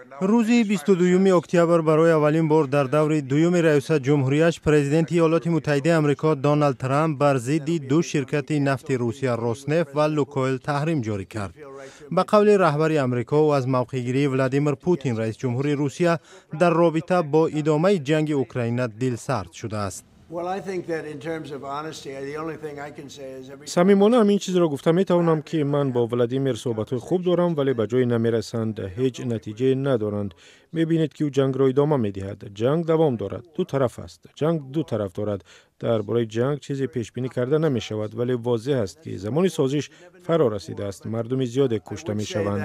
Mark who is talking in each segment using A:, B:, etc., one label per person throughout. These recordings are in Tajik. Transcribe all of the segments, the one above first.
A: Рӯзи 22 октябр барои аввалин бор дар даври дуюми раёсат ҷумҳурияш президенти Иёлоти Муттаҳидаи Амрико Доналд Трамп бар зидди ду ширкати нафти Русия, Роснефт ва Лукойл, таҳрим ҷорӣ кард. Ба қавли раҳбари Амрико, ӯ аз мавқеъгирии Владимир Путин, раисҷумҳури Русия, дар робита бо идомаи ҷанги Украина дилсард шудааст.
B: Самимона ҳамин чизро гуфта метавонам, ки ман бо Владимир суҳбатҳои хуб дорам, вале ба ҷое намерасанд, ҳеҷ натиҷае надоранд. Мебинед, ки ӯ ҷангро идома медиҳад. Ҷанг давом дорад, ду тараф аст. Ҷанг ду тараф дорад. Дар бораи ҷанг чизе пешбинӣ карда намешавад, вале возеҳ аст, ки замони созиш фаро расидааст. Мардуми зиёде кушта мешаванд.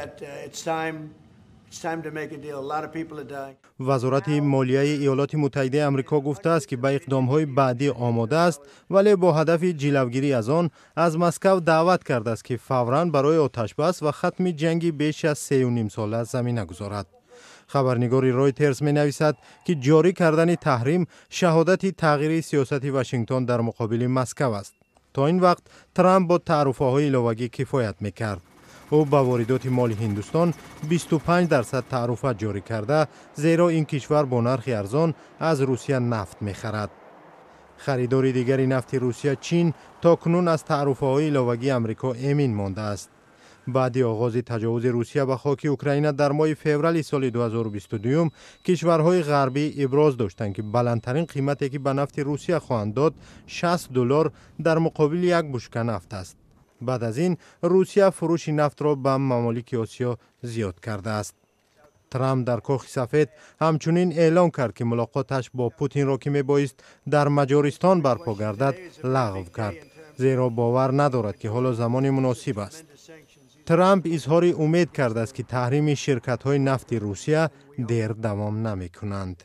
A: Вазорати молияи Иёлоти Муттаҳидаи Амрико гуфтааст, ки ба иқдомҳои баъдӣ омода аст, вале бо ҳадафи ҷилавгирӣ аз он аз Москав даъват кардааст, ки фавран барои оташбас ва хатми ҷанги беш аз 3,5 сола замина гузорад. Хабарнигори Ройтерс менависад, ки ҷорӣ кардани таҳрим шаҳодати тағйири сиёсати Вашингтон дар муқобили Москав аст. То ин вақт Трамп бо таъруфаҳои иловагӣ кифоят мекард. Ӯ ба воридоти моли Ҳиндустон 25% таъруфа ҷорӣ карда, зеро ин кишвар бо нархи арзон аз Русия нафт мехарад. Харидори дигари нафти Русия, Чин, то кунун аз таъруфаҳои иловагии Амрико эмин мондааст. Баъди оғози таҷовузи Русия ба хоки Украина дар моҳи феврали соли 2022, кишварҳои ғарбӣ иброз доштанд, ки баландтарин қимате, ки ба нафти Русия хоҳанд дод, 60 доллар дар муқобили як бушка нафт аст. Баъд аз ин Русия фурӯши нафтро ба мамолики Осиё зиёд кардааст. Трамп дар Кохи Сафед ҳамчунин эълон кард, ки мулоқоташ бо Путинро, ки мебоист дар Маҷористон барпо гардад, лағв кард, зеро бовар надорад, ки ҳоло замони муносиб аст. Трамп изҳори умед кардааст, ки таҳрими ширкатҳои нафти Русия дер давом намекунанд.